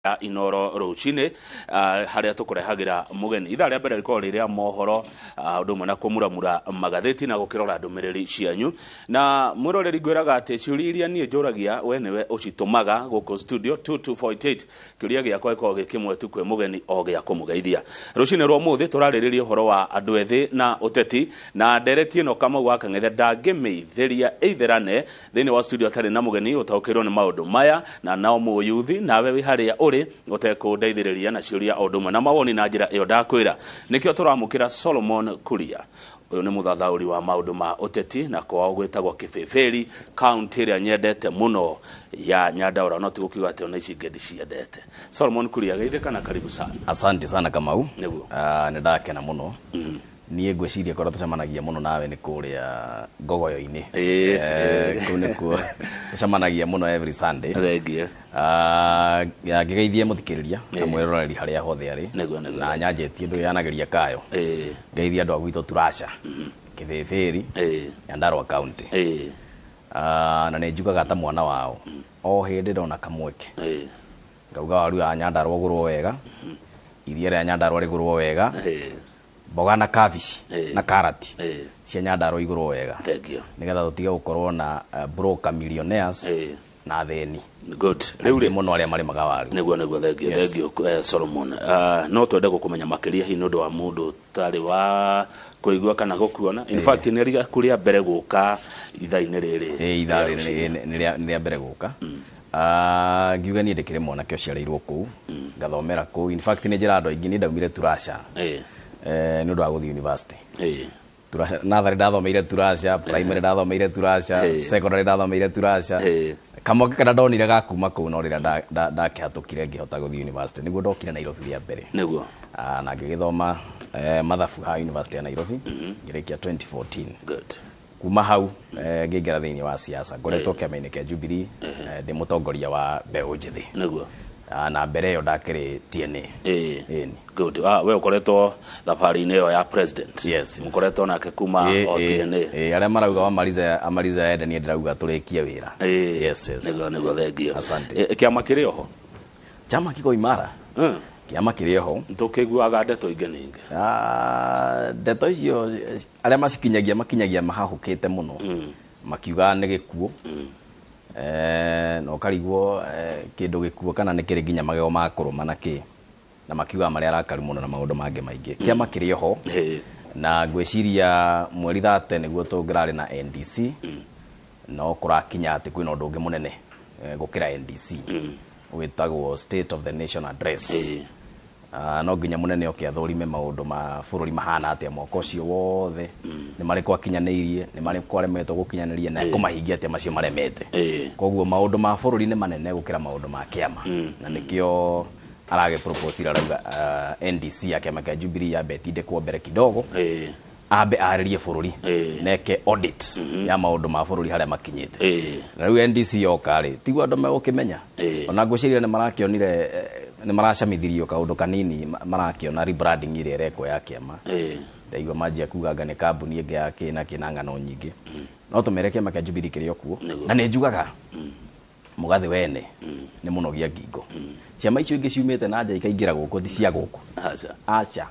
Inoro rũcinĩ harĩa tũkũrehagĩra mũgeni. Ithaa rĩa mbere rĩkoragwo rĩ rĩa mohoro, ũndũ ũmwe na kũmuramura magathĩti na gũkĩrora ndũmĩrĩri cianyu. Na mwĩroreri, ngwĩraga atĩ ciũria iria niĩ njũragia we nĩwe ũcitũmaga gũkũ studio 22488. Kĩũria gĩakwa gĩkoragwo gĩ kĩmwe tu kwĩ mũgeni, o gĩa kũmũgeithia. Rũcinĩ rwa ũmũthĩ tũrarĩrĩria ũhoro wa andũ ethĩ na ũteti, na ndereti ĩno Kamau wa Kang'ethe ndangĩmĩithĩria ĩitherane thĩinĩ wa studio atarĩ na mũgeni ũtaũkĩirwo nĩ maũndũ maya, na nao mũyuthi nawe wĩ harĩa ũrĩ ũtekũndeithĩrĩria na ciũria o ũndũ ũmwe na mawoni na njĩra ĩyo ndakwĩra. Nĩkĩo tũramũkĩra Solomon Kuria. Ũyũ nĩ mũthathaũri wa maũndũ ma ũteti, na kwao gwĩtagwo Kĩbĩbĩri, kaunti ĩrĩa nyendete mũno ya Nyandarua, no ti gũkiuga atĩ ona ici ingĩ ndiciendete. Solomon Kuria, geithĩka na karibu sana. Asante sana, Kamau. Nĩguo. Nĩ ndakena mũno. Niĩ ngwĩciria korwo tũcemanagia mũno nawe nĩ kũrĩa ngogoyo-inĩ. Kũu nĩkuo tũcemanagia mũno every Sunday. Thengie. Ngĩgeithie mũthikĩrĩria na mwĩroreri harĩa hothe arĩ. Nĩguo, nĩguo. Na nyanjĩtie ndwĩanagĩria kayo. Ngeithie andũ a gwitũ Turasha, Kĩbĩbĩri, Nyandarua County. Na nĩ njugaga ta mwana wao o hĩndĩ ndona kamweke, ngauga waru ya Nyandarua ũgũrwo wega, iria rĩa Nyandarua rĩgũrwo wega, mboga na kabici na karati cia Nyandarua igũrwo wega, Thengie. nĩgetha tũtige gũkorwo na broker millionaires na athĩni Good. Rĩu aingĩ rĩ mũno arĩa marĩmaga waru. Nĩguo, thengio. Yes. Thengio, Solomon. No twende gũkũmenya makĩria, hihi nĩ ũndũ wa mũndũ ũtarĩ wa kũigua kana gũkuona. In fact, nĩ rĩaku rĩa mbere gũka ithaa-inĩ rĩrĩ Ĩ, ithaa rĩa rĩrĩ rũcinĩ. nĩ rĩa mbere gũka. Ngiuga niĩ ndĩkĩrĩ mwanake ũciarĩirwo kũu, ngathomera kũu. In fact, nĩ njĩra andũ aingĩ niĩ ndaumire Turasha nĩ ũndũ wa gũthiĩ university. Turasha natharĩ ndathomeire Turasha, primary ndathomeire Turasha, secondary ndathomeire Turasha. Kamweke karĩa ndonire ga kuma kũu no rĩrĩa ndakĩhatũkire ngĩhota gũthiĩ university, nĩguo ndokire Nairobi rĩa mbere. Na ngĩgĩthoma mathabu ha University ya Nairobi, ngĩrĩkia 2014. Kuma hau ngĩingĩra thĩinĩ wa siasa. Ngoretwo kĩama-inĩ kĩa Jubilee, ndĩ mũtongoria wa mbeũ njĩthĩ. Na mbere ĩyo ndakĩrĩ TNA. Ĩni. Good. We ũkoretwo thabarĩ-inĩ ĩyo ya president. Yes. Mũkoretwo nake kuma o TNA. Arĩa marauga wamariza amariza ende, niĩ ndĩrauga tũrĩkie wĩra. Yes. Nĩguo, thengio. Asante. Kĩama kĩrĩ oho? Chama kiko imara. Kĩama kĩrĩ oho. Tũkĩiguaga ndeto ingĩ nyingĩ. Ndeto icio arĩa macikinyagia makinyagia mahahũkĩte mũno, makiugaga nĩ gĩkuũ. Na ũkarigwo kĩndũ gĩkuũ kana nĩ kĩrĩ nginya magego ma kũrũma na kĩ, na makiugaga marĩ arakaru mũno na maũndũ mangĩ maingĩ. Kĩama kĩrĩ oho, na ngwĩciria mweri 30 nĩguo tũngĩrarĩ na NDC, no kũrakinya atĩ kwĩna ũndũ ũngĩ mũnene gũkĩra NDC wĩtagwo State of the Nation Address. No nginya mũnene oke athũrime maũndũ ma bũrũri mahana atĩa mwaka ũcio wothe, nĩ marĩkũ akinyanĩirie, nĩ marĩkũ aremetwo gũkinyanĩria, na ekũmahingia atĩa macio maremete. Koguo maũndũ ma bũrũri nĩ manene gũkĩra maũndũ ma kĩama, na nĩkĩo aragĩ propose, arauga NDC ya kĩama kĩa Jubilee yambe ĩtindĩkwo mbere kidogo, ambe arĩrie bũrũri, neke audit ya maũndũ ma bũrũri harĩa makinyĩte. Na rĩu NDC yoka rĩ, tiguo andũ megũkĩmenya. Ona ngwĩciria nĩ marakĩonire, nĩ maracamithirio kaũndũ kanini, marakĩona rebranding ĩrĩa ĩrekwo ya kĩama. Ndaigua manjia kuga anga nĩ kambuni ĩngĩ ya kĩ na kĩ na ng'ano nyingĩ, no tũmere kĩama kĩa Jubilee kĩrĩ o kuo. Na nĩ njugaga mũgathĩ wene nĩ mũnogia ngingo. Ciama icio ingĩ ciumĩte na nja ikaingĩra gũkũ ti cia gũkũ. Aca. Aca,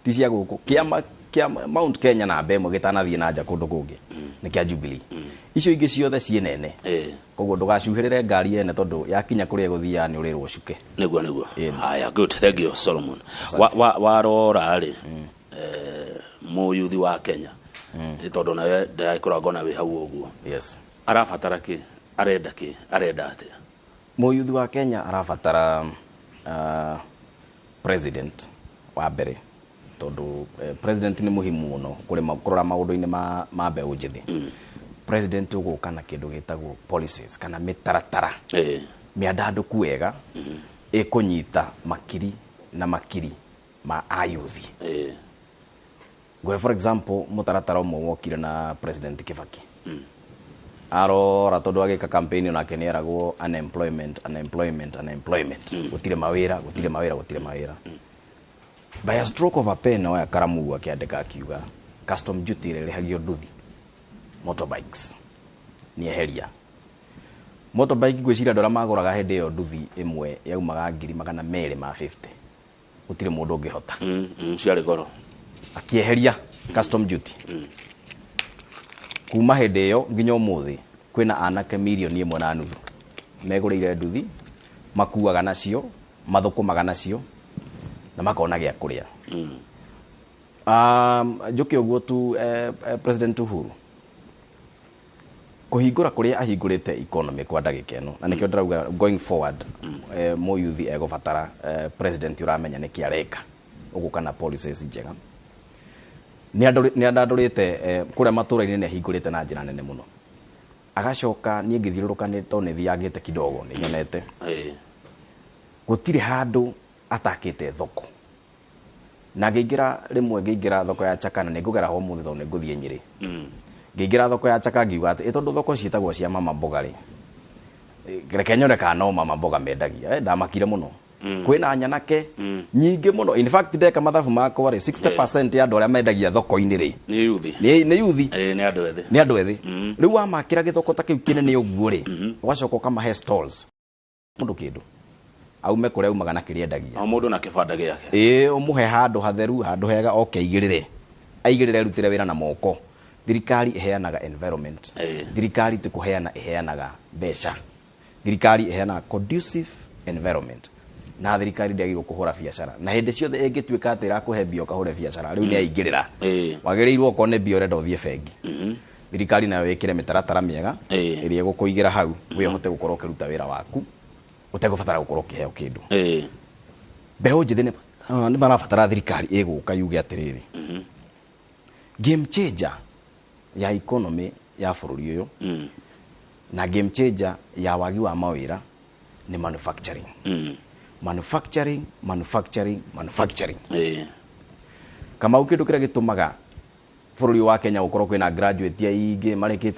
ti cia gũkũ. Kĩama kĩa Mount Kenya namba ĩmwe gĩtanathiĩ na nja kũndũ kũngĩ nĩ kĩa Jubilee. Icio ingĩ ciothe ciĩ nene. Koguo ndũgacuhĩrĩre ngari ene, tondũ yakinya kũrĩa ĩgũthiaga nĩ ũrĩrwo ũcuke. Nĩguo. Haya, good, thank you, Solomon. Warora rĩ, mũyuthi wa Kenya, nĩ tondũ nawe ndagĩkoragwo na wĩ hau ũguo, arabatara kĩ, arenda kĩ, arenda atĩa? Mũyuthi wa Kenya arabatara president wa mbere, tondũ president nĩ muhimu mũno kũrora maũndũ-inĩ ma mbeũ njĩthĩ. President ũgũka na kĩndũ gĩtagwo policies kana mĩtaratara mĩandandũku wega ĩkũnyita makiri na makiri ma ayuthi. Ngwe for example, mũtaratara ũmwe wokire na President Kibaki, arora tondũ agĩka campaign onake nĩ eragwo unemployment, unemployment, unemployment, gũtirĩ mawĩra, gũtirĩ mawĩra, gũtirĩ mawĩra. By a stroke of a pen, oya karamu ũguo, akĩandĩka akiuga custom duty ĩrĩa ĩrĩhagio nduthi, motorbikes, nĩ eheria. Motorbike ngwĩciria andũ arĩa magũraga hĩndĩ ĩyo nduthi ĩmwe yaumaga 250,000, gũtirĩ mũndũ ũngĩhota. Ciarĩ goro. Akĩeheria custom duty. Kuma hĩndĩ ĩyo nginya ũmũthĩ kwĩna anake 1.5 mirioni megũrĩire nduthi, makuaga nacio, mathũkũmaga nacio na makona gĩa kũrĩa. Njũke ũguo tu, President Uhuru kũhingũra kũrĩa ahingũrĩte economy kwa ndagĩka ĩno, na nĩkĩo ndĩrauga going forward, mũyuthi egũbatara president ũramenya nĩkĩ areka, ũgũka na policies njega. Nĩ andandũrĩte kũrĩa matũra-inĩ, nĩ ahingũrĩte na njĩra nene mũno. Agacoka niĩ ngĩthiũrũrũka, nĩ tondũ nĩ thiangĩte kidogo, nĩ nyonete gũtirĩ handũ atakĩte thoko. Na ngĩingĩra rĩmwe, ngĩingĩra thoko ya Chaka, na nĩ ngũgera ho ũmũthĩ tondũ nĩ ngũthiĩ Nyĩrĩ. Ngĩingĩra thoko ya Chaka ngiuga atĩ ĩ tondũ thoko ciĩtagwo cia mama mboga rĩ, reke nyone kana no mama mboga mendagia. Ndamakire mũno. Kwĩna nyanake nyingĩ mũno. In fact, ndeka mathabu makwa rĩ, 60% ya andũ arĩa mendagia thoko-inĩ rĩ, Nĩ yuthi. nĩ yuthi. Nĩ andũ ethĩ. Nĩ andũ ethĩ. Rĩu wamakĩra gĩthoko ta kĩu kĩnene ũguo rĩ, ũgacoka ũkamahe stalls, mũndũ kĩndũ aume kũrĩa aumaga na kĩrĩa endagia. O mũndũ na kĩbanda gĩake. Ĩĩ, ũmũhe handũ hatheru, handũ hega, oke aigĩrĩre, aigĩrĩre, arutĩre wĩra na moko. Thirikari ĩheanaga environment. Thirikari ti kũheana ĩheanaga mbeca, thirikari ĩheanaga conducive environment. Na thirikari ndĩagĩrĩirwo kũhũra biacara, na hĩndĩ ciothe ĩngĩtuĩka atĩ ĩrakũhe mbia ũkahũre biacara, rĩu nĩ aingĩrĩra. Wagĩrĩirwo okorwo nĩ mbia ũrenda ũthiĩ bengi, thirikari nayo ĩkĩre mĩtaratara mĩega ĩrĩa ĩgũkũigĩra hau we ũhote gũkorwo ũkĩruta wĩra waku ũtegũbatara gũkorwo ũkĩheo kĩndũ. Mbeũ njĩthĩ nĩ marabatara thirikari ĩgũka yuge atĩrĩrĩ, game changer ya economy ya bũrũri ũyũ na game changer ya wagi wa mawĩra nĩ manufacturing. Manufacturing, manufacturing, manufacturing. Kamau, kĩndũ kĩrĩa gĩtũmaga bũrũri wa Kenya gũkorwo kwĩna graduate aingĩ marĩkĩtie